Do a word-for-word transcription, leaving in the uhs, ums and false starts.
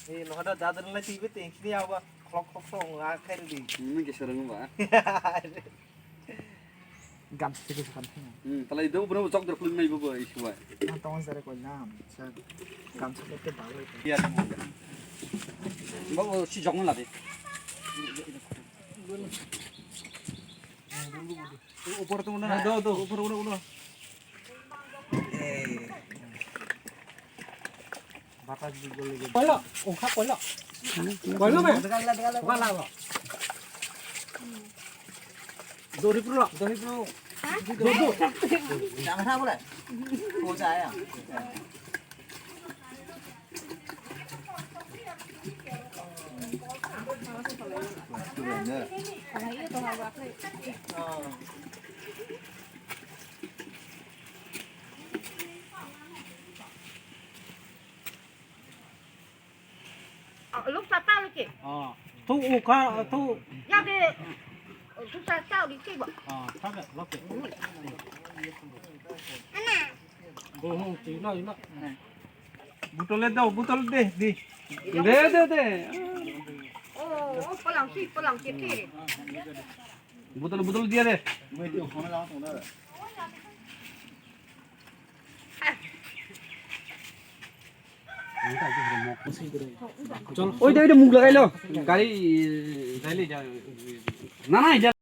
Eh, no hada dadar lai tibe tengsi ni awa khok khok song a khairi di. Hmm, ke serang ba. Gam sege kan thina. Hmm, talai do bro chok dor phulung nai bo bo isuwa. Ang tong sare koi nam. Sir, gam sege te balo. Iya. Bo bo si jok na de. Upor tu na. Do do upor uno uno. Batas di gol lagi. Koilo, ungkha koilo. Koilo me. Bukan lah lo. Dori pro lo. Dori pro. Dori pro. Jangan apa lah. Kau caya. Luksa ta lukhe. Ah, tu uka tu. Ya de. Luksa ta lukhe ba. Ah, ta de lukhe. Ana. Go ho, ti lo lo. Butol le dao, butol de, di. De de de. Oh, oh, polang si, polang si ke. Butol butol dia de. Oi de oi de muk lagai lo. Gari jai le ja. Na na ja.